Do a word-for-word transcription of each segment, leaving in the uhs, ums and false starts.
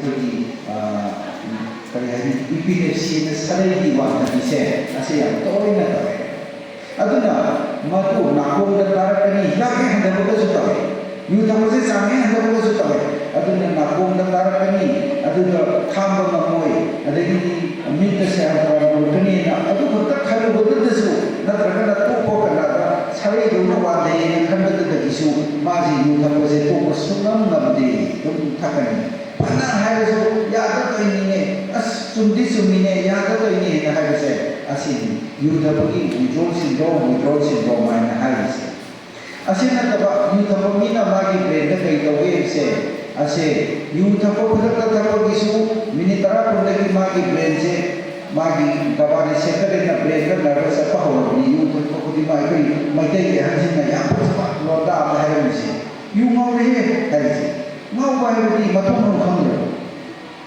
ꯑꯩꯈꯣꯏꯒꯤ, ꯑ, ꯀꯔꯤ ꯍꯥꯏꯅꯤ, ꯏꯄꯤꯂꯦꯞꯁꯤꯅ ꯁꯔꯩꯒꯤ ꯋꯥꯟꯊꯕꯤꯁꯦ ꯑꯁꯤ ꯌꯥꯝ ꯇꯣꯏꯅ ꯇꯧꯋꯦ꯫ ꯑꯗꯨꯅ ꯃꯗꯨ ꯅꯥꯀꯣꯡꯗ ꯇꯥꯔꯛꯀꯅꯤ, ꯍꯤꯗꯥꯛ ꯍꯦꯛ ꯍꯟꯊꯕꯒꯁꯨ ꯇꯧꯋꯦ꯫ ꯌꯨ ꯊꯛꯄꯁꯦ ꯆꯥꯡ ꯍꯦꯛ ꯍꯟꯊꯕꯒꯁꯨ ꯇꯧꯋꯦ꯫ ꯑꯗꯨꯅ ꯅꯥꯀꯣꯡꯗ ꯇꯥꯔꯛꯀꯅꯤ, ꯑꯗꯨꯒ ꯈꯥꯡꯕ ꯉꯝꯃꯣꯏ, ꯑꯗꯒꯤꯗꯤ ꯃꯤꯠꯇ ꯁꯦꯔꯥꯟ ꯇꯨꯔꯥꯟ ꯎꯔꯛꯀꯅꯤꯅ ꯑꯗꯨ ꯈꯛꯇ ꯈꯜꯂꯨꯕꯗꯨꯗꯁꯨ, ꯅꯠꯇ꯭ꯔꯒꯅ ꯇꯣꯛꯄ ꯀꯅꯥꯗ ꯁꯔꯩꯗꯧꯅ ꯋꯥꯟꯊꯩꯅ ꯈꯟꯕꯗꯨꯗꯒꯤꯁꯨ ꯃꯥꯁꯤ ꯌꯨ ꯊꯛꯄꯁꯦ ꯇꯣꯛꯄ ꯁꯨꯡꯉꯝ ꯉꯝꯗꯦ, ꯑꯗꯨꯝ ꯊꯛꯀꯅꯤ꯫ ꯐꯅ ꯍꯥꯏꯔꯁꯨ ꯌꯥꯗ ꯇꯧꯔꯤꯅꯤꯅꯦ, ꯑꯁ ꯆꯨꯝꯗꯤ ꯆꯨꯝꯃꯤꯅꯦ, ꯌꯥꯗ ꯇꯧꯔꯤꯅꯦꯅ ꯍꯥꯏꯕꯁꯦ ꯑꯁꯤꯅꯤ ꯌꯨ ꯊꯛꯄꯒꯤ withdrawal syndrome, withdrawal syndrome ꯍꯥꯏꯅ ꯍꯥꯏꯔꯤꯁꯦ꯫ ꯑꯁꯤ ꯅꯠꯇꯕ ꯌꯨ ꯊꯛꯄ ꯃꯤꯅ ꯃꯥꯒꯤ brainꯗ ꯀꯩ ꯇꯧꯒꯦ ꯍꯥꯏꯕꯁꯦ, ꯑꯁꯦ ꯌꯨ ꯊꯛꯄ ꯈꯨꯗꯛꯇ ꯊꯛꯄꯒꯤꯁꯨ ꯃꯤꯅꯤꯠ ꯇꯔꯥ ꯀꯨꯟꯗꯒꯤ ꯃꯥꯒꯤ brainꯁꯦ ꯃꯥꯒꯤ ꯒꯕꯥ receptorꯅ brainꯗ nervous ꯆꯠꯄ ꯍꯧꯔꯕꯅꯤ꯫ ꯌꯨ ꯊꯛꯄ ꯈꯨꯗꯤꯡꯃꯛ ꯑꯩꯈꯣꯏ ꯃꯩꯇꯩꯒꯤ ꯑꯍꯟꯁꯤꯡꯅ ꯌꯥꯝ ꯐꯖꯕ ꯂꯣꯟꯗꯥ ꯑꯃ ꯍꯥꯏꯔꯝꯃꯤꯁꯦ, "ꯌꯨ ꯉꯥꯎꯔꯦꯍꯦ" ꯍꯥꯏꯔꯤꯁꯦ꯫ ꯉꯥꯎꯕ ꯍꯥꯏꯕꯗꯤ ꯃꯊꯣꯡ ꯃꯔꯝ ꯈꯪꯗ꯭ꯔꯕ꯫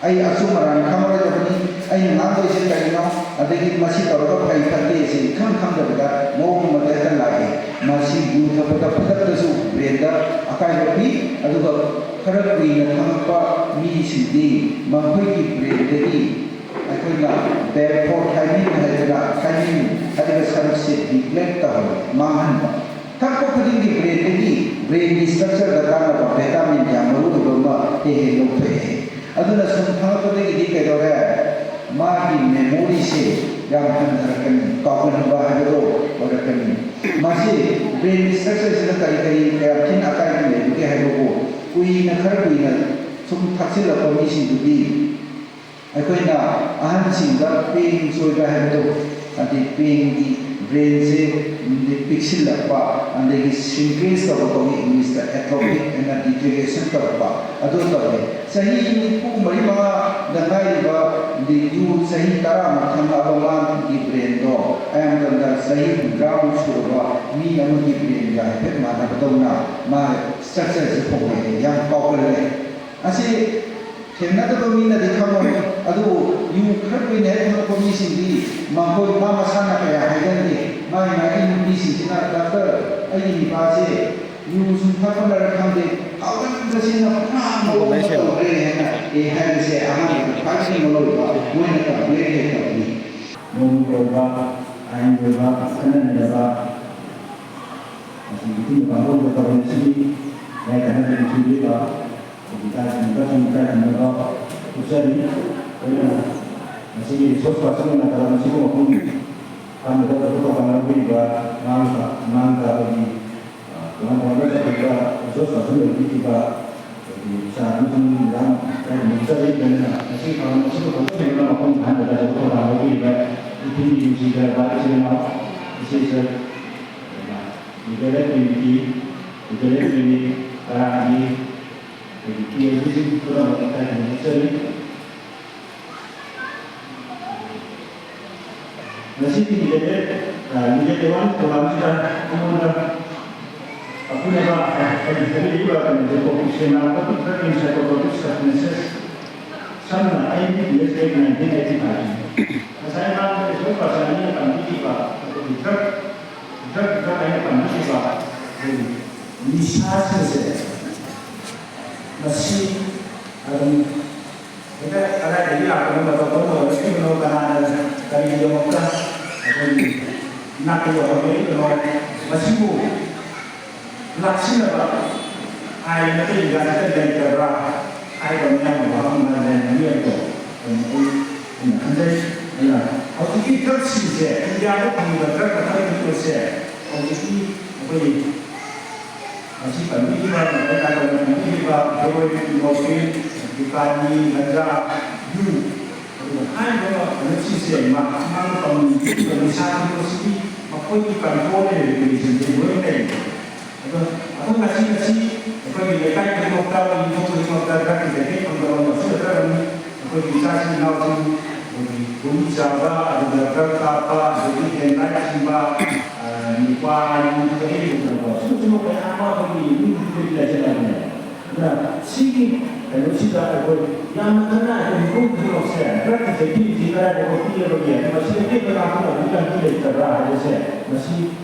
ꯑꯩ ꯑꯆꯨꯝ ꯑꯔꯥꯟ ꯈꯪꯂꯣꯏꯗꯕꯅꯤ, ꯑꯩꯅ ꯉꯥꯡꯗꯣꯏꯁꯦ ꯀꯔꯤꯅꯣ, ꯑꯗꯒꯤ ꯃꯁꯤ ꯇꯧꯔꯒ ꯐꯩ ꯐꯠꯇꯦ ꯁꯤ ꯏꯈꯪ ꯈꯪꯗꯕꯗ ꯃꯑꯣꯡ ꯑꯃꯗ ꯍꯦꯛꯇ ꯂꯥꯛꯏ꯫ ꯃꯁꯤ ꯌꯨ ꯊꯛꯄꯗ ꯈꯨꯗꯛꯇꯁꯨ brainꯗ ꯑꯀꯥꯏꯕ ꯄꯤ, ꯑꯗꯨꯒ ꯈꯔ ꯀꯨꯏꯅ ꯈꯪꯉꯛꯄ ꯃꯤꯁꯤꯡꯗꯤ ꯃꯈꯣꯏꯒꯤ brainꯗꯒꯤ ꯑꯩꯈꯣꯏꯅ Bedford ꯍꯥꯏꯃꯤꯟ ꯍꯥꯏꯗꯅ ꯍꯥꯏꯃꯤꯟ ꯍꯥꯏꯔꯤꯕ ꯁꯔꯨꯛꯁꯦ deplete ꯇꯧꯍꯜꯂꯤ, ꯃꯥꯡꯍꯟꯕ꯫ ꯊꯛꯄ ꯈꯨꯗꯤꯡꯒꯤ brainꯗꯒꯤ, brainꯒꯤ structureꯗ ꯀꯥꯟꯅꯕ vitamin ꯌꯥꯝ ꯃꯔꯨ ꯑꯣꯏꯕ ꯑꯃ ꯍꯦꯛ ꯍꯦꯛ ꯂꯧꯊꯣꯛꯑꯦ꯫ ꯑꯗꯨꯅ ꯁꯨꯝ ꯊꯛꯂꯛꯄꯗꯒꯤꯗꯤ ꯀꯩꯗꯧꯔꯦ? ꯃꯥꯒꯤ memoryꯁꯦ ꯌꯥꯝ ꯍꯟꯊꯔꯛꯀꯅꯤ, ꯀꯥꯎꯒꯟꯕ ꯍꯥꯏꯕꯗꯣ ꯑꯣꯏꯔꯛꯀꯅꯤ꯫ ꯃꯁꯤ brain structureꯁꯤꯗ ꯀꯔꯤ ꯀꯔꯤ ꯀꯌꯥꯝ ꯊꯤꯅ ꯑꯀꯥꯏꯕ ꯂꯩꯕꯒꯦ ꯍꯥꯏꯕꯕꯨ, ꯀꯨꯏꯅ, ꯈꯔ ꯀꯨꯏꯅ ꯁꯨꯝ ꯊꯛꯆꯤꯜꯂꯛꯄ ꯃꯤꯁꯤꯡꯗꯨꯗꯤ ꯑꯩꯈꯣꯏꯅ ꯑꯍꯟꯁꯤꯡꯗ ꯄꯦꯡ ꯆꯣꯏꯕ ꯍꯥꯏꯕꯗꯣ, ꯍꯥꯏꯗꯤ ꯄꯦꯡꯒꯤ brainꯁꯦ ꯄꯤꯛꯁꯤꯜꯂꯛꯄ, ꯑꯗꯒꯤ shrinkage ꯇꯧꯕ ꯀꯧꯏ Englishꯇ, atrophic ꯍꯥꯏꯅ deterioration ꯇꯧꯔꯛꯄ, ꯑꯗꯨ ꯇꯧꯋꯦ꯫ ꯆꯍꯤ ꯅꯤꯐꯨ ꯃꯔꯤ ꯃꯉꯥꯗ ꯉꯥꯏꯔꯤꯕ, ꯑꯗꯩ ꯌꯨ ꯆꯍꯤ ꯇꯔꯥꯃꯨꯛ ꯊꯛꯂꯛꯑꯕ ꯃꯥꯒꯤ brainꯗꯣ ꯑꯌꯥꯝꯕ ꯃꯇꯝꯗ ꯆꯍꯤ ꯍꯨꯝꯗ꯭ꯔꯥꯃꯨꯛ ꯁꯨꯔꯕ ꯃꯤ ꯑꯃꯒꯤ brainꯒ ꯍꯥꯏꯐꯦꯠ ꯃꯥꯟꯅꯕꯗꯧꯅ ꯃꯥ structureꯁꯦ ꯍꯣꯡꯉꯛꯑꯦ, ꯌꯥꯝ ꯀꯥꯎꯒꯜꯂꯦ꯫ ꯑꯁꯤ ꯊꯦꯡꯅꯗꯕ ꯃꯤꯅꯗꯤ ꯈꯪꯉꯣꯏ, ꯑꯗꯨꯕꯨ ꯌꯨ ꯈꯔ ꯀꯨꯏꯅ ꯍꯦꯛ ꯊꯛꯂꯛꯄ ꯃꯤꯁꯤꯡꯗꯤ ꯃꯈꯣꯏ ꯃꯥ ꯃꯁꯥꯅ ꯀꯌꯥ ꯍꯥꯏꯒꯟꯗꯦ꯫ ꯃꯥꯒꯤ ꯃꯥꯒꯤ ꯅꯨꯄꯤꯁꯤꯡꯁꯤꯅ, "ꯗꯥꯛꯇꯔ, ꯑꯩꯒꯤ ꯅꯨꯄꯥꯁꯦ ꯌꯨ ꯁꯨꯝ ꯊꯛꯄꯅꯔ ꯈꯪꯗꯦ, ꯍꯥꯎꯃꯟꯕꯁꯤꯅ ꯄꯨꯔꯥ ꯃꯑꯣꯡ ꯑꯃ ꯇꯧꯔꯦ" ꯍꯥꯏꯅ ꯑꯦ ꯍꯥꯏ꯫ ꯃꯣꯏꯅ ꯇꯧꯕꯤꯔꯤꯕ ꯅꯣꯡꯒꯤ ꯑꯣꯏꯕ, ꯑꯥꯏꯟꯒꯤ ꯑꯣꯏꯕ ꯈꯟꯅ ꯅꯩꯅꯕ, ꯃꯁꯤꯒꯤ ꯏꯊꯤꯡ ꯄꯥꯡꯊꯣꯛꯂꯤꯕ ꯊꯧꯔꯝ ꯑꯁꯤꯒꯤ ꯃꯌꯥꯏ ꯀꯥꯟꯅꯕ ꯅꯨꯡꯁꯤꯕꯤꯔꯤꯕ ꯑꯩꯈꯣꯏꯒꯤ ꯏꯀꯥꯏ ꯈꯨꯝꯅꯕ ꯁꯨꯝ ꯏꯀꯥꯏ ꯈꯨꯝꯅꯕ ꯎꯠꯆꯔꯤ꯫ ꯑꯩꯈꯣꯏꯅ ꯃꯁꯤꯒꯤ ꯔꯤꯁꯣꯔꯁ ꯄꯥꯔꯁꯟ ꯑꯣꯏꯅ ꯊꯧꯔꯝ ꯑꯁꯤꯕꯨ ꯃꯄꯨꯡ ꯐꯥꯍꯟꯕꯗ ꯊꯕꯛ ꯊꯧꯗꯥꯡ ꯂꯧꯕꯤꯔꯤꯕ ꯑꯉꯥꯡ, ꯑꯉꯥꯡꯗ ꯑꯩꯈꯣꯏꯒꯤ ꯇꯣꯉꯥꯟ ꯇꯣꯉꯥꯟꯕ ꯖꯥꯇꯤꯗ ꯔꯤꯁꯣꯔꯁ ꯄꯥꯔꯁꯟ ꯑꯣꯏꯕꯤꯈꯤꯕ ꯑꯩꯈꯣꯏꯒꯤ ꯏꯆꯥ ꯑꯃꯁꯨꯡ ꯃꯦꯗꯥꯝ ꯀꯥꯏꯅ ꯂꯧꯖꯔꯤ꯫ ꯂꯣꯏꯅꯅ ꯉꯁꯤ ꯊꯧꯔꯝ ꯑꯁꯤꯕꯨ ꯄꯥꯡꯊꯣꯛꯆꯔꯤꯕ ꯃꯄꯨꯡ ꯐꯥꯍꯟꯕꯗ ꯊꯧꯗꯥꯡ ꯂꯧꯕꯤꯔꯤꯕ ꯏꯊꯤꯜꯒꯤ ꯅꯨꯡꯁꯤꯖꯔꯕ ꯏꯆꯤꯜ ꯏꯅꯥꯎ, ꯏꯆꯦ ꯏꯆꯜ, ꯑꯗꯨꯒ ꯂꯤꯗꯔ ꯀꯝꯃꯤꯇꯤ, ꯂꯤꯗꯔ ꯀꯝꯃꯤꯇꯤ ꯇꯔꯥꯒꯤ ꯑꯩꯈꯣꯏꯒꯤ ꯄꯤ ꯑꯩꯆ ꯗꯤꯁꯤꯡ ꯄꯨꯝꯅꯃꯛ ꯏꯀꯥꯏ ꯈꯨꯝꯅꯖꯔꯤ꯫ ꯉꯁꯤꯒꯤ ꯂꯤꯗꯔ, ꯑ, ꯂꯤꯗꯔ ꯑꯦꯋꯥꯔꯅꯦꯁ ꯄ꯭ꯔꯣꯒ꯭ꯔꯥꯝꯁꯤꯗ ꯑꯩꯉꯣꯟꯗ ꯑꯀꯨꯞꯅꯕ ꯍꯥꯏꯕꯤꯔꯤꯕ ꯀꯩꯅꯣꯁꯦ, ꯇꯣꯄꯤꯛꯁꯦ ꯅꯥꯔꯀꯣꯇꯤꯛ ꯗ꯭ꯔꯒ ꯑꯦꯟ ꯁꯥꯏꯀꯣꯇ꯭ꯔꯣꯄꯤꯛ ꯁꯕꯁꯇꯦꯟꯁꯦꯁ, ꯁꯝꯅ ꯑꯦꯟ ꯗꯤ ꯄꯤ ꯑꯦꯁ ꯑꯦꯛ ꯅꯥꯏꯟꯇꯤꯟ ꯑꯩꯠꯇꯤ ꯐꯥꯏꯚꯁꯦ꯫ ꯉꯁꯥꯏ ꯃꯃꯥꯡꯗ ꯔꯤꯁꯣꯔꯁ ꯄꯥꯔꯁꯟ ꯑꯅꯤꯅ ꯄꯟꯕꯤꯈꯤꯕ ꯑꯩꯈꯣꯏꯒꯤ ꯗ꯭ꯔꯒ, ꯗ꯭ꯔꯒ, ꯗ꯭ꯔꯒ ꯍꯥꯏꯅ ꯄꯟꯕꯤꯈꯤꯕ ꯑꯩꯈꯣꯏꯒꯤ ꯅꯤꯁꯥꯁꯤꯡꯁꯦ ꯃꯁꯤ ꯑꯗꯨꯝ ꯍꯦꯛꯇ ꯀꯗꯥꯏꯗꯒꯤ ꯂꯥꯛꯄꯅꯣ, ꯃꯇꯧ ꯀꯔꯝꯅ ꯑꯣꯏꯔꯛꯈꯤꯕꯅꯣ, ꯀꯅꯥꯅ ꯀꯔꯤꯒꯤꯗꯃꯛꯇ ꯑꯩꯈꯣꯏꯒꯤ ꯏꯅꯥꯛꯇ ꯌꯧꯍꯟꯕꯤꯔꯤꯕꯅꯣ, ꯃꯁꯤꯕꯨ ꯂꯥꯛꯁꯤꯟꯅꯕ ꯍꯥꯏꯔꯤꯕ ꯇꯤꯟꯖꯥꯁꯤꯗ ꯂꯩꯇꯕ꯭ꯔꯥ ꯍꯥꯏꯕ ꯃꯌꯥꯝ ꯑꯃ ꯋꯥꯐꯝ ꯑꯃ ꯂꯩꯔꯝꯒꯅꯤ꯫ ꯑꯗꯣ ꯑꯩꯅ ꯈꯟꯖꯩ, ꯑꯩꯅ ꯍꯧꯖꯤꯛꯀꯤ ꯗ꯭ꯔꯒꯁꯤꯡꯁꯦ, ꯏꯟꯗꯤꯌꯥꯗ ꯐꯪꯉꯤꯕ ꯗ꯭ꯔꯒ ꯃꯈꯜ ꯈꯨꯗꯤꯡꯃꯛꯁꯦ ꯍꯧꯖꯤꯛꯀꯤ ꯑꯩꯈꯣꯏ ꯃꯁꯤ ꯄꯟꯕꯤꯈꯤꯕ ꯃꯈꯣꯏ ꯅꯥꯀꯜꯗ ꯄꯟꯕꯤꯈꯤꯕ ꯍꯦꯔꯣꯏꯟ, ꯃꯣꯔꯐꯤꯟ, ꯗꯨꯀꯥꯅꯤ, ꯒꯟꯖꯥ, ꯌꯨ, ꯑꯗꯨꯒ ꯍꯥꯏꯔꯤꯕ ꯀꯩꯅꯣꯁꯤꯡꯁꯦ ꯃꯥ-, ꯃꯥꯅ ꯄꯟꯕꯤꯈꯤꯕ ꯅꯤꯁꯥ ꯈꯨꯗꯤꯡꯃꯛꯁꯤꯗꯤ ꯃꯈꯣꯏꯒꯤ ꯀꯟꯇ꯭ꯔꯣꯜ ꯑꯦꯟ ꯔꯦꯒꯨꯂꯦꯁꯟꯁꯦ ꯂꯣꯏꯅ ꯂꯩ꯫ ꯑꯗꯣ ꯑꯩꯈꯣꯏ ꯉꯁꯤ, ꯉꯁꯤ ꯑꯩꯈꯣꯏꯒꯤ ꯂꯩꯀꯥꯏ ꯈꯨꯗꯤꯡꯃꯛꯇ, ꯌꯨꯝꯊꯣꯡ ꯈꯨꯗꯤꯡꯃꯛꯇ ꯗ꯭ꯔꯒꯀꯤ ꯄꯦꯀꯦꯠ ꯐꯪꯗꯕ ꯃꯐꯝ ꯅꯠꯇ꯭ꯔꯒꯅꯤ꯫ ꯑꯩꯈꯣꯏꯒꯤ ꯏꯆꯥꯁꯤꯡ ꯏꯅꯥꯎꯁꯤꯡ ꯑꯩꯈꯣꯏꯒꯤ ꯒꯨꯂꯤ ꯆꯥꯕ, ꯑꯗꯨꯒ ꯗ꯭ꯔꯒ ꯀꯥꯞꯄ, ꯑꯗꯒꯤ ꯍꯦꯟ ꯂꯥꯏꯠ ꯊꯤꯟꯕ, ꯑ, ꯅꯨꯄꯥ ꯌꯨ ꯊꯛꯄ, ꯁꯤꯒꯨꯝꯕ ꯃꯌꯥꯝ ꯑꯃ ꯑꯩꯈꯣꯏꯒꯤ ꯌꯨꯝ ꯈꯨꯗꯤꯡꯒꯤ ꯂꯩꯁꯤꯜꯂꯕꯅꯦ꯫ ꯑꯗꯨꯅ ꯁꯤꯒꯤ ꯀꯩꯅꯣꯁꯤꯗ ꯑꯩꯈꯣꯏ ꯌꯥꯝꯅ ꯀꯟꯅ ꯑꯩꯈꯣꯏ ꯃꯤꯄꯨꯝ ꯈꯨꯗꯤꯡꯃꯛꯁꯦ ꯗ꯭ꯔꯒꯀꯤ ꯆꯩꯊꯦꯡꯁꯤ ꯀꯗꯥꯏꯗ ꯄꯤꯔꯕꯒꯦ, ꯃꯁꯤꯗ ꯇꯦꯛꯄ ꯀꯥꯞꯄ ꯉꯝꯕꯒꯤ ꯂꯝꯕꯤ ꯂꯩꯇꯕ꯭ꯔꯥ ꯍꯥꯏꯕꯁꯦ, ꯃꯁꯤ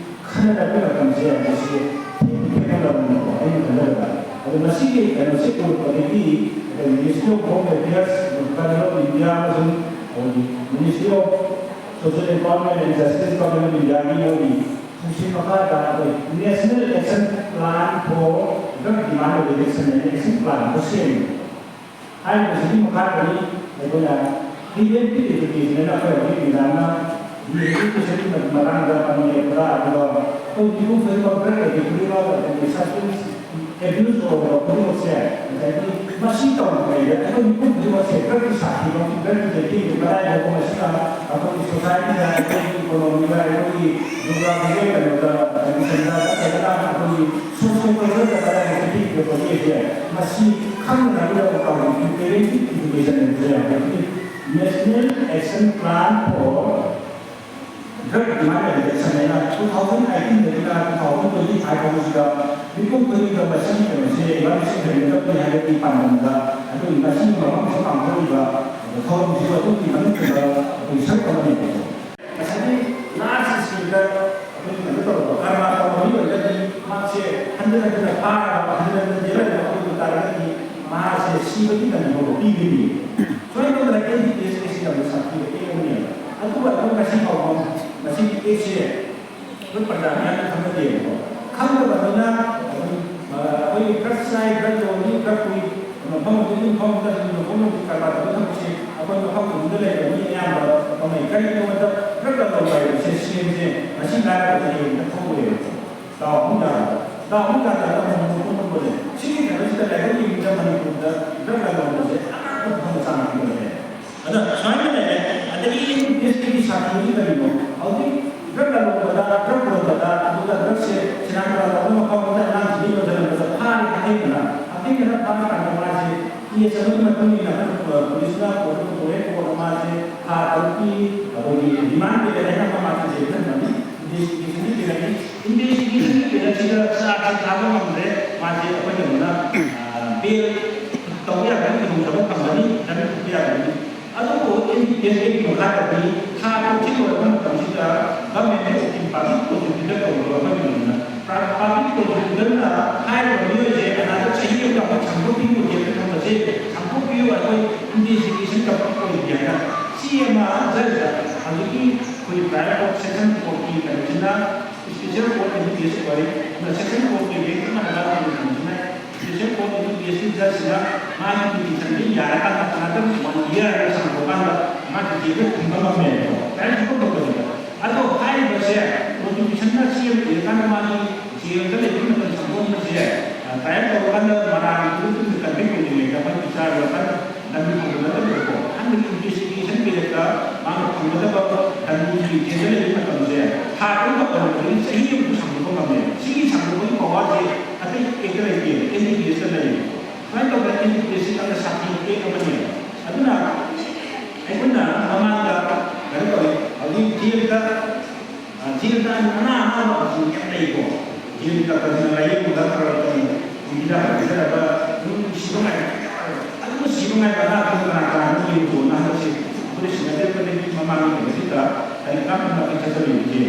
ꯈꯟꯅꯅꯕꯒꯤ ꯃꯇꯝꯁꯦ ꯃꯁꯤ ꯊꯦꯡꯅ ꯊꯦꯡꯅ ꯂꯧꯔꯝꯃꯦꯀꯣ, ꯑꯩꯅ ꯈꯟꯖꯕꯗ꯫ ꯑꯗꯣ ꯃꯁꯤꯒꯤ ꯀꯩꯅꯣꯁꯦ ꯎꯔꯛꯄꯗꯒꯤ ꯑꯩꯈꯣꯏ Ministry of Home Affairs, ꯀꯩꯅꯣ, ꯑꯃꯁꯨꯡ ꯑꯩꯈꯣꯏꯒꯤ Ministry of Social Empowerment and Justice Government of Indiaꯒꯤ ꯃꯣꯏꯒꯤ ꯊꯧꯁꯤꯜ ꯃꯈꯥꯗ ꯑꯩꯈꯣꯏ National Action Plan for Drug Demand Reduction and Action Plan ꯑꯃ ꯁꯦꯝꯃꯤ꯫ ꯍꯥꯏꯔꯤꯕꯁꯤꯒꯤ ꯃꯈꯥꯗꯅꯤ ꯑꯩꯈꯣꯏꯅ preventive education ꯍꯥꯏꯅ ꯑꯩꯈꯣꯏ ꯍꯧꯖꯤꯛ ꯃꯦꯗꯥꯝꯅ educationꯒꯤ ꯃꯇꯥꯡꯗ ꯄꯟꯕꯤꯔꯛꯄꯗ, ꯑꯗꯨꯒ ꯑꯩꯈꯣꯏ ꯃꯤꯄꯨꯝ ꯈꯨꯗꯤꯡꯃꯛ drug addict ꯈꯨꯗꯤꯡꯃꯛ ꯑꯗꯒꯤ substance abuse ꯑꯣꯏꯔꯕ ꯈꯨꯗꯤꯡꯃꯛꯁꯦ, ꯉꯁꯥꯏꯒꯤ ꯃꯁꯤ ꯇꯧꯗ꯭ꯔꯤꯉꯩꯗ ꯑꯩꯈꯣꯏ ꯃꯤꯄꯨꯝ ꯈꯨꯗꯤꯡꯃꯛꯁꯦ drugꯀꯤ ꯁꯥꯊꯤꯕ, drugꯀꯤ ꯆꯩꯊꯦꯡꯁꯦ ꯀꯗꯥꯏꯗ ꯃꯁꯤꯅ ꯑꯩꯈꯣꯏꯒꯤ societyꯗ, ꯑꯩꯈꯣꯏꯒꯤ economyꯗ, ꯑꯩꯈꯣꯏꯒꯤ geographyꯒꯤ ꯀꯩꯅꯣꯗ, conditionꯗ ꯅꯠꯇ꯭ꯔꯒꯅ ꯑꯩꯈꯣꯏꯒꯤ social cultureꯗ ꯀꯗꯥꯏꯗ ꯆꯩꯊꯦꯡ ꯄꯤꯔꯛꯄꯒꯦ ꯍꯥꯏꯁꯦ, ꯃꯁꯤ ꯈꯪꯅꯅꯕꯒꯤꯗꯃꯛꯇ ꯍꯧꯖꯤꯛꯀꯤ preventive education ꯍꯥꯏꯕꯁꯦ ꯍꯧꯖꯤꯛꯀꯤ National Action Plan for Drug Demand Reduction ꯍꯥꯏꯅ two thousand eighteenꯗꯒꯤꯅ two thousand twenty five ꯐꯥꯎꯕꯁꯤꯗ ꯃꯤꯄꯨꯝ ꯈꯨꯗꯤꯡꯃꯛꯇ ꯃꯁꯤꯒꯤ ꯀꯩꯅꯣꯁꯦ awareness ꯂꯩꯒꯗꯕꯅꯤ ꯍꯥꯏꯕꯒꯤ ꯄꯥꯟꯗꯝꯗ ꯑꯩꯈꯣꯏꯒꯤ ꯉꯁꯤꯒꯤ ꯃꯐꯝꯁꯤꯗ ꯄꯥꯡꯊꯣꯛꯂꯤꯕ ꯊꯧꯔꯝꯁꯤꯁꯨ ꯑꯗꯨꯒꯤ ꯃꯅꯨꯡꯗ ꯑꯩꯈꯣꯏ ꯁꯔꯨꯛ ꯑꯃꯅꯦꯕꯀꯣ꯫ ꯉꯁꯥꯏꯒꯤ large scaleꯗ ꯑꯩꯈꯣꯏ ꯀꯩꯅꯣ ꯇꯧꯕ, ꯀꯔꯕꯥꯔ ꯇꯧꯕ ꯃꯤ ꯑꯣꯏꯔꯒꯗꯤ ꯃꯥꯁꯦ ꯍꯟꯖꯤꯟ ꯍꯟꯖꯤꯟꯅ ꯐꯥꯔꯒ ꯍꯟꯖꯤꯟ ꯍꯟꯖꯤꯟ ꯖꯦꯜꯗ ꯂꯩꯕ ꯑꯣꯏꯕ ꯇꯥꯔꯒꯗꯤ ꯃꯥꯁꯦ ꯁꯤꯕꯒꯤ ꯀꯟꯕ ꯐꯥꯎꯕ ꯄꯤꯒꯅꯤ꯫ ꯁꯨꯃꯥꯏꯅ ꯇꯧꯗꯅ ꯑꯦꯟ ꯗꯤ ꯄꯤ ꯑꯦꯁ ꯀꯦꯁꯁꯤ ꯌꯥꯝꯅ ꯁꯥꯊꯤꯕ ꯑꯦꯛ ꯑꯃꯅꯦꯕ꯫ ꯑꯗꯨꯕꯨ ꯑꯩꯈꯣꯏ ꯉꯁꯤ ꯐꯥꯎꯕ ꯃꯁꯤꯒꯤ ꯑꯦꯛꯁꯦ ꯑꯩꯈꯣꯏ ꯄ꯭ꯔꯖꯥ ꯃꯌꯥꯝꯅ ꯈꯪꯅꯗꯦꯕꯀꯣ꯫ ꯈꯪꯗꯕꯅꯤꯅ ꯑꯗꯨꯝ, ꯑ, ꯑꯩꯈꯣꯏꯒꯤ drug ꯆꯥꯏ, drug ꯌꯣꯜꯂꯤ, drug ꯄꯨꯏ, ꯃꯐꯝ ꯑꯗꯨꯒꯤ ꯃꯐꯝꯗ ꯑꯗꯨꯝ ꯃꯐꯝ ꯑꯗꯨꯒꯤ ꯀꯔꯕꯥꯔ ꯇꯧꯕ ꯊꯕꯛꯁꯦ ꯑꯩꯈꯣꯏ ꯃꯐꯝ ꯑꯗꯨꯗ ꯂꯩꯕ ꯃꯤ ꯑꯌꯥꯝꯕ ꯇꯧꯅꯩ꯫ ꯀꯔꯤꯒꯤꯅꯣ ꯍꯥꯏꯕꯗ drug ꯂꯂꯣꯟꯕ ꯍꯥꯏꯕꯁꯦ ꯁꯦꯟꯁꯦ ꯉꯁꯤ ꯂꯥꯏꯔꯕꯗ ꯍꯌꯦꯡ ꯍꯦꯛꯇ ꯊꯣꯛꯑꯣꯏꯕ꯫ ꯗꯥꯎ ꯑꯃꯨꯛ ꯌꯥꯗꯕ꯫ ꯗꯥꯎ ꯑꯃꯨꯛ ꯌꯥꯗꯕ ꯑꯃꯨꯛ ꯃꯨꯛ ꯁꯤꯒꯤ ꯀꯩꯅꯣꯁꯤꯗ ꯂꯥꯏꯕꯛ ꯌꯦꯡꯕꯗ ꯃꯅꯤꯄꯨꯔꯗ drug ꯂꯂꯣꯟꯕꯁꯦ ꯑꯉꯛꯄ ꯐꯪꯕ ꯆꯥꯡ ꯑꯃ ꯂꯩꯔꯦ꯫ ꯑꯗ ꯁꯨꯃꯥꯏꯅ ꯂꯩꯔꯦ꯫ ꯑꯗꯒꯤ ꯑꯦꯟ ꯗꯤ ꯄꯤ ꯑꯦꯁꯀꯤ ꯁꯥꯊꯤꯕꯗꯤ ꯀꯔꯤꯅꯣ? ꯍꯧꯖꯤꯛ drug ꯂꯂꯣꯟꯕꯗ, drug ꯌꯣꯟꯕꯗ, ꯑꯗꯨꯒ drugꯁꯦ ꯁꯦꯔꯥꯟ ꯇꯨꯔꯥꯟ ꯇꯧꯕ ꯃꯐꯝ ꯑꯃꯗ ꯑꯉꯥꯡꯁꯤꯡꯁꯤ ꯌꯣꯟꯁꯤꯜꯂꯝꯕꯗ ꯐꯥꯔꯦ ꯍꯛꯊꯦꯡꯅꯅ꯫ ꯍꯛꯊꯦꯡꯅꯅ ꯐꯥꯔꯀꯥꯟꯗ ꯃꯥꯁꯦ case ꯑꯃꯒꯤ ꯃꯇꯨꯡ ꯏꯟꯅ ꯑꯩꯈꯣꯏꯅ, ꯑ, policeꯅ courtꯇ ꯄꯨꯊꯣꯛꯑꯦ, courtꯅ ꯃꯥꯁꯦ ꯊꯥ ꯇꯔꯨꯛꯀꯤ ꯑꯩꯈꯣꯏꯒꯤ remand period ꯍꯥꯏꯅ ꯑꯃ ꯃꯥꯁꯦ jail ꯊꯝꯃꯅꯤ, investigationꯒꯤ periodꯅꯤ꯫ Investigationꯒꯤ periodꯁꯤꯗ chargeꯁꯦ ꯊꯥꯕ ꯉꯝꯗ꯭ꯔꯦ, ꯃꯥꯁꯦ ꯑꯩꯈꯣꯏ ꯀꯩꯅꯣꯅ, ꯑ, bail ꯇꯧꯕ ꯌꯥꯒꯅꯤ, ꯈꯨꯗꯣꯡꯆꯥꯕ ꯐꯪꯒꯅꯤ, ꯖꯥꯃꯤꯟ ꯊꯤꯕ ꯌꯥꯒꯅꯤ꯫ ꯑꯗꯨꯕꯨ ꯑꯦꯟ ꯗꯤ ꯄꯤ ꯑꯦꯁ ꯑꯦꯒꯤ ꯃꯈꯥꯗꯗꯤ ꯊꯥ ꯇꯔꯨꯛꯁꯤ ꯂꯣꯏꯔꯕ ꯃꯇꯝꯁꯤꯗ governmentꯀꯤ ꯎꯀꯤꯜ, public prosecutor ꯀꯧꯔꯒ ꯑꯩꯈꯣꯏ ꯀꯩꯅꯣꯅ, ꯄ-, public prosecutorꯅ ꯍꯥꯏꯔꯤꯕ ꯃꯤꯑꯣꯏꯁꯦ ꯑꯅꯥꯗ ꯆꯍꯤ ꯑꯃ ꯁꯥꯡꯗꯣꯛꯄꯤꯌꯨ, jailꯗ ꯊꯝꯕꯁꯦ ꯁꯥꯡꯗꯣꯛꯄꯤꯌꯨ, ꯑꯩꯈꯣꯏ ꯏꯟꯚꯦꯁꯇꯤꯒꯦꯁꯟ ꯇꯧꯕ ꯑꯣꯏꯗꯦ ꯍꯥꯏꯅ ꯁꯤ ꯑꯃ ꯖꯁꯇ ꯍꯧꯖꯤꯛꯀꯤ ꯑꯩꯈꯣꯏ ꯄ꯭ꯔꯥꯏꯌꯔ ꯀꯣꯔꯠ ꯁꯦꯁꯟ ꯀꯣꯔꯠꯀꯤ ꯀꯩꯅꯣꯁꯤꯅ special court M B B S ꯑꯣꯏ, ꯑꯗꯨꯅ ꯁꯦꯁꯟ ꯀꯣꯔꯠꯀꯤ ꯕꯦꯟꯁꯇꯨꯅ ꯍꯥꯏꯕ ꯀꯩꯅꯣꯁꯤꯅ special court M B B ꯑꯦꯁꯀꯤ ꯖꯁꯁꯤꯅ ꯃꯥꯒꯤ ꯄꯤꯇꯤꯁꯟꯁꯤ ꯌꯥꯔꯀꯥꯟꯗ ꯑꯅꯗꯔ ꯋꯥꯟ ꯏꯌꯥꯔ ꯍꯥꯏꯅ ꯁꯥꯡꯗꯣꯛꯀꯥꯟꯗ ꯃꯥꯒꯤ ꯀꯦꯁꯇꯨ ꯊꯤꯡꯕ ꯉꯝꯃꯦꯕꯀꯣ꯫ ꯄ꯭ꯔꯥꯏꯌꯔ ꯁꯨꯡꯇꯧ ꯇꯧꯗꯕꯤꯗ꯫ ꯑꯗꯣ ꯍꯥꯏꯔꯤꯕꯁꯦ ꯄ꯭ꯔꯣꯁꯤꯀ꯭ꯌꯨꯁꯟꯅ ꯁꯤ ꯑꯦꯝ ꯏꯔꯀꯥꯟꯗ ꯃꯥꯒꯤ ꯖꯦꯜꯗ ꯂꯩꯕ ꯃꯇꯝ ꯁꯥꯡꯗꯣꯛꯍꯟꯕꯁꯦ, ꯑ, ꯇ꯭ꯔꯥꯏꯌꯦꯜ ꯇꯧꯔꯀꯥꯟꯗ ꯃꯔꯥꯜ ꯄꯨꯝꯅꯃꯛꯇꯨ ꯀꯟꯚꯤꯛ ꯑꯣꯏꯗ꯭ꯔꯤꯉꯩꯗ ꯃꯥꯒꯤ ꯕꯤꯆꯥꯔ ꯂꯧꯔꯀꯥꯟꯗ ꯗꯟꯗꯤ ꯐꯪꯒꯗꯕꯀꯣ꯫ ꯑꯍꯥꯟꯕꯒꯤ ꯏꯟꯚꯦꯁꯇꯤꯒꯦꯁꯟ ꯄꯤꯔꯛꯇ ꯃꯥꯅ ꯐꯪꯒꯗꯕ ꯗꯟꯗꯤꯒꯤ ꯖꯦꯜꯗ ꯂꯩꯕ ꯃꯇꯝꯁꯦ ꯊꯥ ꯇꯔꯨꯛ ꯑꯣꯏꯔꯝꯕꯗꯒꯤ ꯆꯍꯤ ꯑꯃꯁꯨ ꯁꯥꯡꯗꯣꯛꯄ ꯉꯝꯃꯦ꯫ ꯁꯤꯒꯤ ꯁꯥꯡꯗꯣꯛꯄꯒꯤ ꯄꯋꯥꯔꯁꯦ ꯑꯇꯩ ꯑꯦꯛꯇ ꯂꯩꯇꯦ, ꯑꯦꯟ ꯗꯤ ꯄꯤ ꯑꯦꯁꯇ ꯂꯩꯌꯦ꯫ ꯁꯨꯃꯥꯏꯅ ꯇꯧꯗꯅ ꯑꯦꯟ ꯗꯤ ꯄꯤ ꯑꯦꯁꯁꯤ ꯌꯥꯝꯅ ꯁꯥꯊꯤꯕ ꯑꯦꯛ ꯑꯃꯅꯦꯕ꯫ ꯑꯗꯨꯅ ꯑꯩꯈꯣꯏꯅ ꯃꯃꯥꯡꯗ ꯀꯩꯅꯣ ꯇꯧꯋꯤ, ꯍꯧꯖꯤꯛ ꯖꯦꯜꯗ, ꯑ, ꯖꯦꯜꯗ ꯑꯅꯥ ꯑꯅꯥꯕ ꯑꯃꯁꯨ ꯌꯥꯝ ꯂꯩꯀꯣ꯫ ꯖꯦꯜꯒꯤ ꯗꯥꯛꯇꯔꯁꯤꯡꯅ ꯂꯥꯏꯌꯦꯡꯕꯗ ꯈꯔ ꯇꯧꯏ, ꯇꯤꯚꯤꯗ ꯍꯥꯏꯕꯤꯒꯗꯕ ꯑꯗꯨꯝ ꯁꯤꯕ ꯉꯥꯏꯕ ꯌꯥꯝ ꯌꯥꯎꯋꯦ꯫ ꯑꯗꯨꯕꯨ ꯁꯤꯕ ꯉꯥꯏꯕ ꯑꯅꯥꯕꯗꯨ ꯀꯅꯥ ꯀꯅꯥꯅꯣ ꯌꯦꯡꯉꯨꯅ ꯍꯟꯗꯛꯁꯦ ꯑꯩꯈꯣꯏ ꯁꯤꯟꯅꯗꯦ꯫ ꯃꯃꯥꯡꯒꯤ ꯅꯨꯃꯤꯠꯁꯤꯗ ꯀꯔꯤ ꯀꯔꯝꯕ ꯅꯥꯄꯤ ꯆꯠꯆꯔꯤꯕꯒꯦ?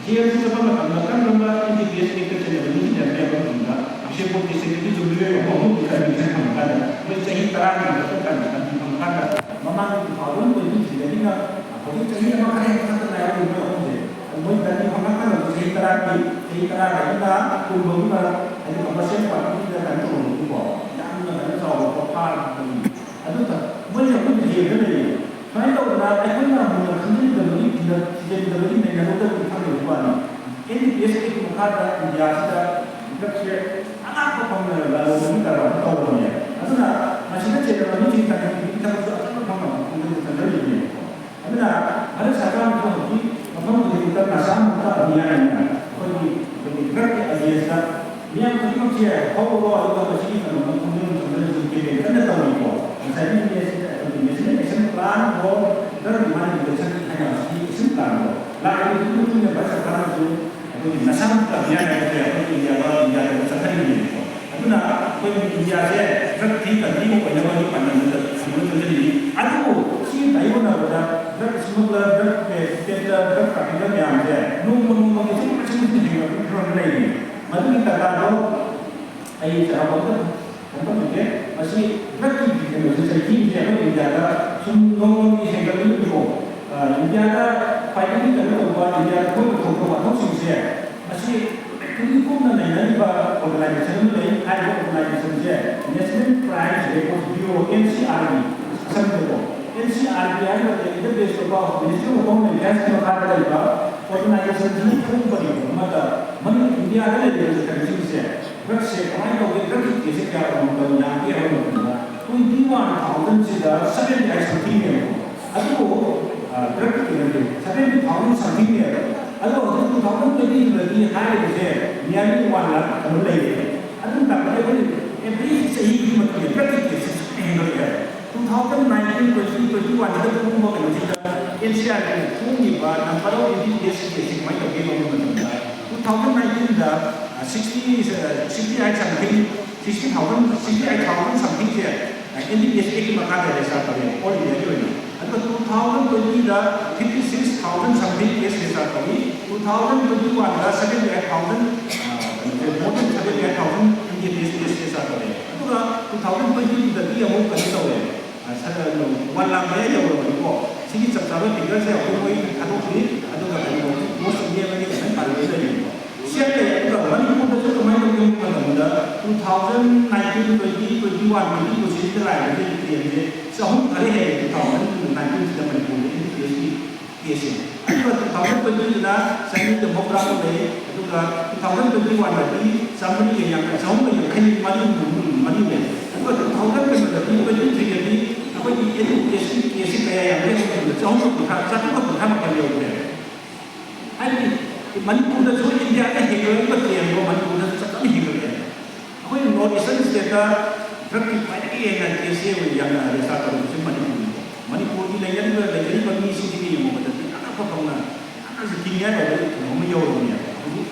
ꯖꯦꯜꯁꯤ ꯆꯠꯄ ꯃꯇꯝꯗ ꯀꯔꯝ ꯀꯔꯝꯕ N D P S act ꯆꯠꯅꯕꯒꯤ ꯁꯤꯖꯤꯟꯅꯕ ꯌꯥꯕ ꯃꯇꯝꯗ ꯕꯤꯁꯦꯝꯄꯨꯔ ꯗꯤꯁꯇ꯭ꯔꯤꯛꯀꯤ ꯖꯨꯕꯤꯂꯤ ꯑꯣꯏꯕ ꯑꯍꯨꯝꯒꯤ ꯀꯟꯚꯤꯛꯁꯟ ꯐꯪꯉꯀꯥꯟꯗ ꯃꯣꯏ ꯆꯍꯤ ꯇꯔꯥꯒꯤ ꯃꯊꯛꯇ ꯀꯟꯚꯤꯛꯁꯟ ꯐꯪꯉꯀꯥꯟꯗ ꯃꯃꯥꯡꯒꯤ ꯇꯨ ꯊꯥꯎꯖꯟ ꯇ꯭ꯋꯦꯟꯇꯤ ꯊ꯭ꯔꯤꯗꯒꯤꯅ ꯍꯧꯖꯤꯛ ꯆꯍꯤ ꯑꯃ ꯈꯔ ꯍꯦꯟꯅ ꯈꯛꯇ ꯉꯥꯏꯍꯧꯔꯤꯕ ꯃꯣꯏ ꯑꯍꯨꯝꯁꯦ꯫ ꯑꯗꯨ ꯃꯣꯏ ꯀꯟꯚꯤꯛ ꯐꯪꯉꯀꯥꯟꯗ ꯆꯍꯤ ꯇꯔꯥꯒꯤ, ꯆꯍꯤ ꯇꯔꯥꯗꯒꯤꯅ ꯀꯨꯟ ꯐꯥꯎꯒꯤꯅ ꯍꯥꯏꯗꯤ ꯀꯃꯔꯁꯤꯌꯦꯜ ꯄꯥꯔꯇꯤꯁꯤꯗ ꯀꯩꯅꯣ ꯇꯧꯕꯅꯤꯀꯣ꯫ ꯌꯥꯝꯅ ꯀꯩꯅꯣ ꯆꯥꯎꯕ ꯄꯣꯠ ꯐꯥꯔꯕꯅꯤ꯫ ꯑꯗꯨꯒ ꯃꯣꯏꯅ ꯑꯩꯈꯣꯏ ꯖꯦꯜꯗ ꯂꯩꯌꯦ꯫ ꯁꯨꯃꯥꯏꯅ ꯇꯧꯗꯅ ꯑꯩꯈꯣꯏꯅ ꯃꯨꯟꯅ ꯈꯪꯖꯤꯟꯗꯕꯒꯤ, ꯊꯤꯖꯤꯟꯗꯕꯒꯤ ꯅꯩꯅꯔꯨꯗꯕꯒꯤ ꯈꯪꯗꯕꯒꯤ ꯋꯥꯅꯤ꯫ ꯑꯦꯟ ꯗꯤ ꯄꯤ ꯑꯦꯁ ꯑꯦꯛꯀꯤ ꯃꯈꯥꯗ ꯏꯟꯗꯤꯌꯥꯁꯤꯗ ꯗ꯭ꯔꯒꯁꯦ ꯑꯉꯥꯛꯄ ꯐꯪꯅ ꯂꯂꯣꯟꯕꯒꯤ ꯀꯔꯕꯥꯔ ꯇꯧꯕꯅꯦ꯫ ꯑꯗꯨꯅ ꯃꯁꯤꯗ ꯆꯦꯟꯅꯕ ꯃꯤꯁꯤꯡ ꯀꯟꯕꯤꯒꯤ ꯊꯕꯛꯁꯨ ꯑꯆꯧꯕ ꯐꯪꯅ ꯈꯣꯡꯖꯤꯟ ꯆꯪꯖꯔꯤꯕꯅꯦꯕꯀꯣ꯫ ꯑꯗꯨꯅ ꯚꯥꯔꯠ ꯁꯔꯀꯥꯔꯅꯁꯨ ꯍꯧꯖꯤꯛ ꯃꯐꯝ ꯈꯨꯗꯤꯡꯃꯛꯇ ꯅꯁꯥꯃꯨꯛꯇ ꯑꯚꯤꯌꯥꯟ ꯍꯥꯏꯅ ꯑꯩꯈꯣꯏꯒꯤ, ꯑꯩꯈꯣꯏꯒꯤ ꯗ꯭ꯔꯒꯀꯤ ꯑꯒꯦꯟꯁꯇ ꯃꯤꯌꯥꯝ ꯈꯨꯗꯤꯡꯃꯛꯁꯦ ꯍꯧꯔꯣ, ꯑꯗꯨꯒ ꯃꯁꯤꯒꯤ ꯀꯩꯅꯣꯗ ꯈꯣꯡꯖꯪ ꯈꯣꯡꯖꯪꯁꯤꯡ ꯀꯦꯝꯄꯦꯟ ꯀꯟꯅ ꯇꯧꯔꯤꯀꯣ꯫ ꯉꯁꯥꯏꯒꯤ ꯃꯦꯁꯤꯗ ꯑꯩꯈꯣꯏꯒꯤ National Action Plan for Drug Eradication ꯍꯥꯏꯅ ꯃꯁꯤꯒꯤ ꯑꯦꯛꯁꯟ ꯄ꯭ꯂꯥꯟꯗꯣ ꯂꯥꯛꯂꯤꯕ ꯃꯇꯨꯡ ꯏꯟꯅ ꯚꯥꯔꯠ ꯁꯔꯀꯥꯔꯅꯁꯨ ꯑꯩꯈꯣꯏꯒꯤ ꯅꯁꯥꯃꯨꯛꯇ ꯑꯚꯤꯌꯥꯟ ꯍꯥꯏꯕꯁꯦ ꯑꯩꯈꯣꯏꯒꯤ ꯏꯟꯗꯤꯌꯥꯗ, ꯏꯟꯗꯤꯌꯥꯗ ꯆꯠꯊꯔꯤꯕꯅꯦꯕꯀꯣ꯫ ꯑꯗꯨꯅ ꯑꯩꯈꯣꯏ ꯏꯟꯗꯤꯌꯥꯁꯦ ꯗ꯭ꯔꯒ ꯐ꯭ꯔꯤ ꯀꯟꯇ꯭ꯔꯤ ꯑꯃ ꯑꯣꯏꯅꯕꯒꯤ ꯄꯥꯟꯗꯝꯗ ꯆꯠ-, ꯆꯠꯅꯔꯤꯅꯤ꯫ ꯑꯗꯨꯕꯨ ꯁꯤꯒꯤ ꯇꯥꯏꯌꯣꯟꯅꯕꯗ ꯗ꯭ꯔꯒ ꯁ꯭ꯃꯒꯂꯔ, ꯗ꯭ꯔꯒ ꯇ꯭ꯔꯦꯐꯤꯀꯔ, ꯗ꯭ꯔꯒ ꯇ꯭ꯔꯥꯐꯤꯀꯔ ꯃꯌꯥꯝꯁꯦ ꯅꯣꯡꯃ ꯅꯣꯡꯃꯒꯤ ꯁꯨꯝ ꯃꯁꯤꯡ ꯁꯨꯝ ꯍꯦꯟꯒꯠꯂꯛꯄꯒꯤ ꯐꯤꯕꯝꯗ ꯂꯩꯔꯤ꯫ ꯃꯗꯨꯒꯤ ꯀꯔꯕꯥꯔꯗꯣ ꯑꯩ ꯆꯥꯎꯔꯥꯛꯄ ꯑꯝꯇ ꯐꯣꯡꯗꯣꯛꯂꯤꯒꯦ꯫ ꯃꯁꯤ ꯗ꯭ꯔꯒꯀꯤ ꯀꯩꯅꯣꯁꯦ, ꯆꯩꯊꯤꯁꯦ ꯑꯩꯈꯣꯏ ꯏꯟꯗꯤꯌꯥꯗ ꯁꯨꯝ ꯅꯣꯡꯃꯒꯤ ꯍꯦꯟꯒꯠꯂꯛꯏꯕꯀꯣ꯫ ꯏꯟꯗꯤꯌꯥꯗ ꯈ꯭ꯋꯥꯏꯗꯒꯤ ꯀꯩꯅꯣ ꯇꯧꯕ, ꯏꯟꯗꯤꯌꯥꯗ ꯊꯣꯛꯏꯕ ꯊꯧꯗꯣꯛ ꯋꯥꯊꯣꯛꯁꯤꯡꯁꯦ, ꯃꯁꯤ ꯈ꯭ꯋꯥꯏꯗꯒꯤ ꯀꯨꯞꯅ ꯅꯩꯅꯔꯤꯕ ꯑꯣꯔꯒꯅꯥꯏꯖꯦꯁꯟ ꯑꯃ ꯂꯩ꯫ ꯍꯥꯏꯔꯤꯕ ꯑꯣꯔꯒꯅꯥꯏꯖꯦꯁꯟꯁꯦ National Crime Records Bureau, N C R B, ꯑꯁꯝꯕꯗꯀꯣ꯫ N C R B ꯍꯥꯏꯔꯤꯕꯁꯦ India-based of Ministry of Home Affairs ꯀꯤ ꯃꯈꯥꯗ ꯂꯩꯕ ꯑꯣꯔꯒꯅꯥꯏꯖꯦꯁꯟꯁꯤꯅ ꯐꯣꯡꯕꯅꯦꯕ꯫ ꯑꯃꯗ ꯃꯅꯤ-, ꯏꯟꯗꯤꯌꯥꯗ ꯂꯩꯔꯤꯕ ꯀꯩꯅꯣꯁꯤꯡꯁꯦ, ꯗ꯭ꯔꯒꯁꯦ ꯀꯃꯥꯏꯅ ꯇꯧꯒꯦ, ꯗ꯭ꯔꯒꯀꯤ ꯀꯦꯁꯁꯦ ꯀꯌꯥ ꯌꯥꯝꯒꯦ ꯍꯥꯏꯕ ꯃꯇꯝꯗ, twenty one thousand ꯁꯤꯗ seventy eight something ꯅꯦꯕꯀꯣ꯫ ꯑꯗꯨꯕꯨ, ꯑ, ꯗ꯭ꯔꯒꯀꯤ ꯀꯩꯅꯣꯁꯦ seventy thousand something ꯅꯦꯕ꯫ ꯑꯗꯣ ꯍꯧꯖꯤꯛ two thousand twenty ꯗꯗꯤ ꯍꯥꯏꯔꯤꯕꯁꯦ nearly one lakh ꯑꯗꯨꯝ ꯂꯩꯔꯦ꯫ ꯑꯗꯨꯝ ꯇꯥꯛꯄꯗꯤ ꯑꯩꯈꯣꯏ every ꯆꯍꯤ ꯈꯨꯗꯤꯡꯃꯛꯇ ꯗ꯭ꯔꯒꯀꯤ ꯀꯦꯁꯁꯦ ꯁꯨꯝ ꯍꯦꯟꯒꯠꯂꯛꯑꯦ꯫ Two thousand nineteen twenty twenty one ꯁꯤꯗ ꯐꯣꯡꯕ ꯀꯩꯅꯣꯁꯤꯗ N C R B ꯅ ꯐꯣꯡꯉꯤꯕ number of N D P S ꯀꯦꯁꯁꯤ ꯀꯃꯥꯏꯅ ꯇꯧꯒꯦ ꯍꯥꯏꯕ ꯃꯇꯝꯗ, two thousand nineteen ꯗ, ꯑ, sixty, ꯑ, sixty eight something, sixty thousand, sixty eight thousand something ꯁꯦ, ꯑ, N D P S Act ꯀꯤ ꯃꯈꯥꯗ register ꯇꯧꯔꯦ, all India ꯒꯤ ꯑꯣꯏꯅ꯫ ꯑꯗꯨꯒ two thousand twenty ꯗ fifty six thousand something case register ꯇꯧꯏ, two thousand twenty one ꯗ seventy eight thousand, ꯑ, more than seventy eight thousand N D P S case register ꯇꯧꯔꯦ꯫ ꯑꯗꯨꯒ two thousand twenty two ꯗꯗꯤ ꯑꯃꯨꯛ ꯀꯩꯅꯣ ꯇꯧꯔꯦ, ꯑ, ꯁ-, ꯀꯩꯅꯣ, one lakh ꯃꯌꯥ ꯌꯧꯔꯕꯅꯤꯀꯣ꯫ ꯁꯤꯒꯤ ꯆꯞ ꯆꯥꯕ figure ꯁꯦ ꯑꯩꯈꯣꯏ ꯃꯣꯏ ꯊꯥꯗꯣꯛꯇ꯭ꯔꯤ, ꯑꯗꯨꯒ ꯀꯩꯅꯣ, post ꯅꯦꯝꯃꯗꯤ ꯈꯤꯇꯪ ꯄꯥꯜꯂꯛꯄ ꯂꯩꯔꯦꯀꯣ꯫ ꯁꯤ ꯌꯥꯝ ꯂꯩ꯫ ꯑꯗꯨꯒ ꯃꯅꯤꯄꯨꯔꯗꯁꯨ ꯀꯃꯥꯏꯅ ꯇꯧꯒꯦ ꯍꯥꯏꯕ ꯃꯇꯝꯗ, two thousand nineteen, twenty, twenty one, twenty two ꯁꯤꯗ ꯂꯥꯛꯏꯕ claim ꯁꯦ ꯆꯍꯨꯝ ꯈꯔ ꯍꯦꯜꯂꯦ, two thousand nineteen ꯁꯤꯗ ꯃꯅꯤꯄꯨꯔꯗ N D P S ꯀꯤ case ꯁꯦ꯫ ꯑꯗꯨꯒ two thousand twenty ꯁꯤꯅ ꯆꯅꯤꯒ ꯃꯧꯗ꯭ꯔꯥ ꯃꯨꯛ ꯂꯩ, ꯑꯗꯨꯒ two thousand twenty one ꯗꯗꯤ ꯆꯥꯃꯔꯤꯒ ꯌꯥꯡꯈꯩ, ꯆꯍꯨꯝꯒ ꯌꯥꯡꯈꯩ ꯃꯔꯤ ꯃꯔꯤ ꯂꯩ꯫ ꯑꯗꯨꯒ two thousand ꯀꯩꯅꯣꯗꯗꯤ, twenty three ꯗꯗꯤ ꯑꯩꯈꯣꯏꯒꯤ N D P S ꯀꯤ case ꯁꯤ ꯀꯌꯥ ꯌꯥꯝꯒꯦ ꯍꯥꯏꯕ ꯃꯇꯝꯗ ꯆꯍꯨꯝꯒ ꯀꯨꯟꯊ꯭ꯔꯥ, ꯆꯥꯇ꯭ꯔꯨꯛꯀ ꯀꯨꯟꯊ꯭ꯔꯥ ꯃꯥꯄꯟ ꯌꯧꯈ꯭ꯔꯦ꯫ ꯍꯥꯏꯗꯤ ꯃꯅꯤꯄꯨꯔꯗꯁꯨ ꯏꯟꯗꯤꯌꯥꯗ ꯍꯦꯟꯒꯠꯂꯛꯏꯕ claim ꯗꯣ ꯃꯅꯤꯄꯨꯔꯗꯁꯨ ꯆꯞ ꯆꯥꯅ ꯍꯦꯟꯒꯠꯂꯛꯑꯦ꯫ ꯑꯩꯈꯣꯏ North Eastern state ꯇ ꯗ꯭ꯔꯒꯀꯤ ꯈ꯭ꯋꯥꯏꯗꯒꯤ ꯍꯦꯟꯅ case ꯁꯦ ꯌꯥꯝꯅ register ꯇꯧꯔꯤꯕꯁꯤ ꯃꯅꯤꯄꯨꯔꯅꯤ꯫ ꯃꯅꯤꯄꯨꯔꯒꯤ ꯂꯩꯅꯔꯤꯕ, ꯂꯩꯖꯔꯤꯕ ꯃꯤꯁꯤꯡꯁꯤꯒ ꯌꯦꯡꯉꯨꯕꯗꯗꯤ ꯌꯥꯝꯅ ꯐꯕ ꯐꯪꯅ ꯌꯥꯝꯅꯁꯨ ꯊꯤꯡꯉꯦ ꯍꯥꯏꯕ ꯀꯩꯅꯣ ꯑꯃ ꯌꯧꯔꯕꯅꯦꯕ꯫ ꯍꯧꯖꯤꯛ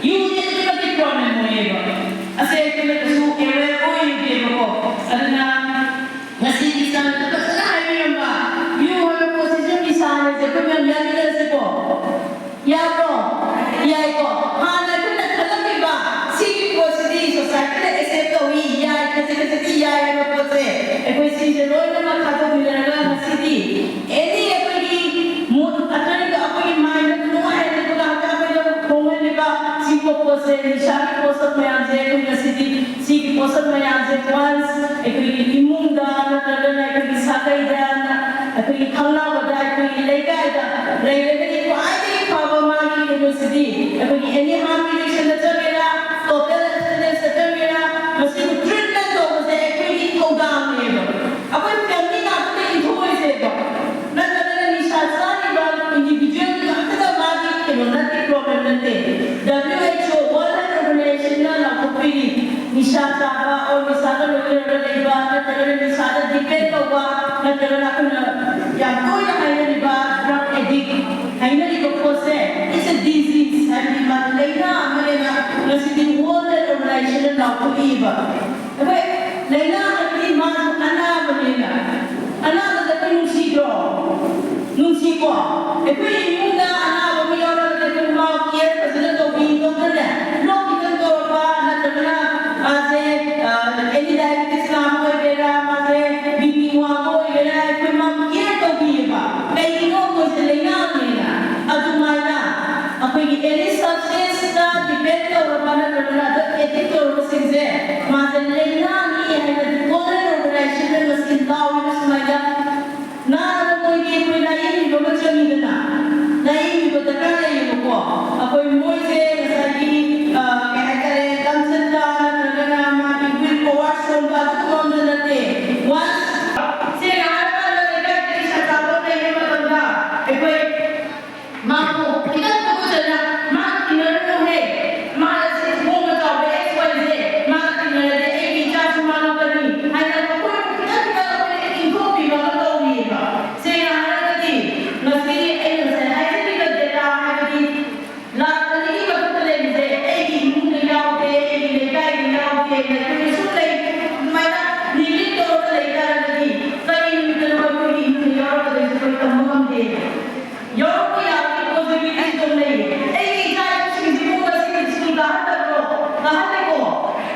ꯌꯨꯗꯤ ꯑꯗꯨꯛꯀꯤ ꯃꯇꯤꯛ problem ꯑꯣꯏꯌꯦꯕ꯫ ꯑꯁꯦ ꯑꯩꯈꯣꯏꯅ ꯀꯩꯁꯨ aware ꯑꯣꯏꯗꯦꯕꯀꯣ꯫ ꯑꯗꯨꯅ ꯉꯁꯤꯗꯤ ꯁꯥꯔꯅ ꯐꯖꯅ ꯍꯥꯏꯕꯤꯔꯝꯕ, ꯌꯨ ꯍꯥꯏꯕ ꯄꯣꯠꯁꯤꯁꯨ ꯅꯤꯁꯥꯅꯦꯁꯦ ꯑꯩꯈꯣꯏ ꯃꯌꯥꯝ ꯌꯥꯃꯤꯟꯅꯔꯁꯤꯀꯣ꯫ ꯌꯥꯕ꯭ꯔꯣ? ꯌꯥꯏꯀꯣ? ꯍꯥꯟꯅ ꯑꯩꯈꯣꯏꯅ ꯈꯜꯂꯝꯃꯤꯕ ꯁꯤꯒꯤ ꯄꯣꯠꯁꯤꯗꯤ society ꯗ accept ꯇꯧꯏ, ꯌꯥꯏ꯫ ꯍꯧꯖꯤꯛ ꯍꯧꯖꯤꯛꯇꯤ ꯌꯥꯏ ꯍꯥꯏꯕ ꯄꯣꯠꯁꯦ ꯑꯩꯈꯣꯏ ꯁꯤꯁꯦ ꯂꯣꯏꯅꯃꯛ ꯊꯥꯗꯣꯛꯃꯤꯟꯅꯔꯒ ꯉꯁꯤꯗꯤ ꯑꯦꯅꯤ ꯑꯩꯈꯣꯏꯒꯤ ꯃꯨꯠ ꯑꯇꯩꯗ ꯑꯩꯈꯣꯏꯒꯤ ꯃꯥꯏꯟꯗ ꯅꯨꯡꯉꯥꯏꯍꯟꯗꯕꯗ ꯍꯛꯆꯥꯡ ꯑꯩꯈꯣꯏꯗ ꯍꯣꯡꯍꯜꯂꯤꯕ ꯁꯤꯒꯨꯝꯕ ꯄꯣꯠꯁꯦ, ꯅꯤꯁꯥꯒꯤ ꯄꯣꯠꯁꯛ ꯃꯌꯥꯝꯁꯦ ꯑꯩꯈꯣꯏ ꯉꯁꯤꯗꯤ ꯁꯤꯒꯤ ꯄꯣꯠꯁꯛ ꯃꯌꯥꯝꯁꯦ ꯋꯥꯟꯁ ꯑꯩꯈꯣꯏꯒꯤ ꯏꯃꯨꯡꯗ ꯅꯠꯇ꯭ꯔꯒꯅ ꯑꯩꯈꯣꯏꯒꯤ ꯁꯥꯒꯩꯗ ꯑꯩꯈꯣꯏꯒꯤ ꯈꯪꯅꯕꯗ ꯑꯩꯈꯣꯏꯒꯤ ꯂꯩꯀꯥꯏꯗ ꯂꯩꯔꯒꯗꯤ ꯈ꯭ꯋꯥꯏꯗꯒꯤ ꯐꯕ ꯃꯥꯒꯤ ꯀꯩꯅꯣꯁꯤꯗꯤ ꯑꯩꯈꯣꯏꯒꯤ ꯑꯦꯅꯤ ꯍꯥꯔꯝ ꯔꯤꯗꯛꯁꯟꯗ ꯆꯠꯀꯦꯔꯥ, ꯇꯣꯇꯦꯜ ꯑꯦꯕꯁꯇꯤꯅꯦꯟꯁꯇ ꯆꯠꯀꯦꯔꯥ, ꯃꯁꯤꯕꯨ ꯇ꯭ꯔꯤꯠꯃꯦꯟ ꯇꯧꯕꯁꯦ ꯑꯩꯈꯣꯏꯒꯤ ꯊꯧꯗꯥꯡꯅꯦꯕ꯫ ꯑꯩꯈꯣꯏ ꯐꯦꯃꯤꯂꯤ ꯉꯥꯛꯇꯗ ꯏꯟꯊꯣꯛꯑꯣꯏꯁꯦꯕ꯫ ꯅꯠꯇ꯭ꯔꯒꯅ ꯅꯤꯁꯥ ꯆꯥꯔꯤꯕ ꯏꯟꯗꯤꯚꯤꯖꯨꯋꯦꯜ ꯉꯥꯛꯇꯗ ꯃꯥꯒꯤ ꯀꯩꯅꯣ ꯅꯠꯇꯦ, ꯄ꯭ꯔꯣꯕ꯭ꯂꯦꯝ ꯅꯠꯇꯦ꯫ W H O, world health ꯑꯣꯔꯒꯅꯥꯏꯖꯦꯁꯟꯅ ꯂꯥꯎꯊꯣꯛꯄꯤꯔꯤ, ꯅꯤꯁꯥ ꯆꯥꯕ ꯑꯣꯔ ꯅꯤꯁꯥꯗ ꯂꯣꯏꯅꯔꯒ ꯂꯩꯕ ꯅꯠꯇ꯭ꯔꯒꯅ ꯅꯤꯁꯥꯗ ꯗꯤꯄꯦꯟ ꯇꯧꯕ ꯅꯠꯇ꯭ꯔꯒꯅ ꯑꯩꯈꯣꯏꯅ ꯌꯥꯝ ꯇꯣꯏꯅ ꯍꯥꯏꯅꯔꯤꯕ ꯗ꯭ꯔꯒ ꯑꯦꯗꯤꯛ ꯍꯥꯏꯅꯔꯤꯕ ꯄꯣꯠꯁꯦ, it's a disease, ꯍꯥꯏꯕꯗꯤ ꯃꯥ ꯂꯥꯏꯅꯥ ꯑꯃꯅꯦꯅ ꯉꯁꯤꯗꯤ ꯋꯥꯔꯜ ꯍꯦꯜꯊ ꯑꯣꯔꯒꯅꯥꯏꯖꯦꯁꯟꯅ ꯂꯥꯎꯊꯣꯛꯏꯕ꯫ ꯑꯩꯈꯣꯏ ꯂꯥꯏꯅꯥ ꯍꯥꯏꯕꯗꯤ ꯃꯥꯁꯨ ꯑꯅꯥꯕꯅꯦꯅ, ꯑꯅꯥꯕꯁꯦ ꯑꯩꯈꯣꯏ ꯅꯨꯡꯁꯤꯗ꯭ꯔꯣ? ꯅꯨꯡꯁꯤꯀꯣ? ꯑꯩꯈꯣꯏ ꯏꯃꯨꯡꯗ ꯑꯅꯥꯕ ꯑꯃ ꯌꯥꯎꯔꯒꯗꯤ ꯑꯩꯈꯣꯏ ꯃꯥ ꯀꯤꯌꯔ ꯐꯖꯅ ꯇꯧꯕꯤ, ꯗꯣꯛꯇꯔꯅꯦ ꯂꯣꯛ ꯈꯤꯇꯪ ꯇꯧꯔꯛꯄ ꯅꯠꯇ꯭ꯔꯒꯅ ꯃꯥꯁꯦ ꯑꯦꯅꯤ ꯗꯥꯏꯕꯤꯇꯤꯁ ꯅꯥꯕ ꯑꯣꯏꯒꯦꯔꯥ, ꯃꯥꯁꯦ ꯕꯤ ꯄꯤ ꯋꯥꯡꯕ ꯑꯣꯏꯒꯦꯔꯥ, ꯑꯩꯈꯣꯏ ꯃꯥ ꯀꯤꯌꯔ ꯇꯧꯕꯤꯌꯦꯕ꯫ ꯀꯩꯒꯤꯅꯣ? ꯃꯣꯏꯁꯦ ꯂꯥꯏꯅꯥꯅꯦꯅ꯫ ꯑꯗꯨꯃꯥꯏꯅ ꯑꯩꯈꯣꯏꯒꯤ ꯑꯦꯅꯤ ꯁꯕꯁꯇꯦꯟꯁꯇ ꯗꯤꯄꯦꯟ ꯇꯧꯔꯕ ꯅꯠꯇ꯭ꯔꯒꯅ ꯑꯗꯨꯝ ꯑꯦꯗꯤꯛ ꯇꯧꯔꯕꯁꯤꯡꯁꯦ ꯃꯥꯁꯦ ꯂꯥꯏꯅꯥꯅꯤ ꯍꯥꯏꯅ ꯋꯥꯔꯜ ꯍꯦꯜꯊ ꯑꯣꯔꯒꯅꯥꯏꯖꯦꯁꯟꯅ ꯉꯁꯤ ꯂꯥꯎꯔꯤꯕ ꯁꯨꯃꯥꯏꯅ ꯅꯥꯔꯕ ꯃꯣꯏꯗꯤ ꯑꯩꯈꯣꯏ ꯂꯥꯏꯌꯦꯡꯕꯤꯕ ꯑꯃ ꯆꯪꯉꯤꯗꯅ, ꯂꯥꯏꯌꯦꯡꯕꯤꯕ ꯗꯔꯀꯥꯔ ꯂꯩꯌꯦꯕꯀꯣ꯫ ꯑꯩꯈꯣꯏ ꯃꯣꯏꯁꯦ ꯉꯁꯥꯏꯒꯤ, ꯑ, ꯀꯩ ꯍꯥꯏꯇꯥꯔꯦ, ꯂꯝꯆꯠꯇ ꯅꯠꯇ꯭ꯔꯒꯅ ꯃꯥꯒꯤ ꯋꯤꯜ ꯄꯋꯥꯔ ꯁꯣꯟꯕ ꯑꯗꯨꯒꯨꯝꯕ ꯑꯃꯗ ꯅꯠꯇꯦ꯫ ꯋꯥꯟꯁ ꯁꯦꯡꯅ ꯍꯥꯏꯔꯀꯥꯟꯗ ꯂꯩꯀꯥꯏꯗ ꯅꯤꯁꯥ ꯆꯥꯕ ꯂꯩꯕ ꯃꯇꯝꯗ ꯑꯩꯈꯣꯏ ꯃꯥꯕꯨ ꯈꯤꯇꯪ ꯇꯨꯀꯠꯆꯅ, "ꯃꯥꯒ ꯇꯤꯟꯅꯔꯨꯅꯨꯍꯦ, ꯃꯥ ꯑꯁꯤ ꯃꯑꯣꯡ ꯃꯇꯧ ꯑꯦꯛꯁ ꯋꯥꯏ ꯖꯦ, ꯃꯥꯒ ꯇꯤꯟꯅꯔꯗꯤ ꯑꯩꯒꯤ ꯏꯆꯥꯁꯨ ꯃꯥꯡꯉꯛꯀꯅꯤ" ꯍꯥꯏꯅ ꯃꯈꯣꯏꯕꯨ ꯈꯤꯇꯪ ꯈꯤꯇꯪ ꯑꯩꯈꯣꯏꯅ ꯏꯟꯊꯣꯛꯄꯤꯕ ꯑꯃ ꯇꯧꯔꯤꯑꯕ꯫ ꯁꯦꯡꯅ ꯍꯥꯏꯔꯒꯗꯤ ꯉꯁꯤ ꯑꯩꯅ ꯉꯁꯥꯏ ꯍꯥꯏꯖꯈꯤꯕ ꯗꯦꯇꯥ ꯍꯥꯏꯕꯗꯤ ꯂꯥꯛ ꯑꯅꯤꯒꯤ ꯃꯊꯛꯇ ꯂꯩꯕꯁꯦ ꯑꯩꯒꯤ ꯏꯃꯨꯡꯗ ꯌꯥꯎꯗꯦ, ꯑꯩꯒꯤ ꯂꯩꯀꯥꯏꯗ ꯌꯥꯎꯗꯦ, ꯅꯈꯣꯏꯅ ꯁꯨꯝ ꯂꯩ, ꯑꯗꯨꯃꯥꯏꯅ ꯅꯤꯒ꯭ꯂꯦꯛ ꯇꯧꯔꯒ ꯂꯩ ꯇꯥꯔꯒꯗꯤ ꯀꯔꯤ ꯅꯨꯃꯤꯠꯇꯅꯣ ꯑꯩꯈꯣꯏꯒꯤ ꯏꯃꯨꯡꯗ ꯌꯥꯎꯔꯛꯀꯗꯣꯏꯁꯦ ꯑꯩꯈꯣꯏ ꯇꯝꯕ ꯉꯝꯗꯦ꯫ ꯌꯥꯎꯔꯛꯄ ꯌꯥꯕꯒꯤ ꯄꯣꯁꯤꯕꯤꯂꯤꯇꯤꯁꯨ ꯂꯩ꯫ ꯑꯩꯒꯤ ꯏꯆꯥ ꯏꯁꯨꯁꯤꯡꯁꯤꯕꯨ ꯉꯁꯤ ꯁ꯭ꯀꯨꯜ ꯀꯥꯍꯟꯗꯕ꯭ꯔꯣ? ꯀꯥꯍꯜꯂꯦ꯫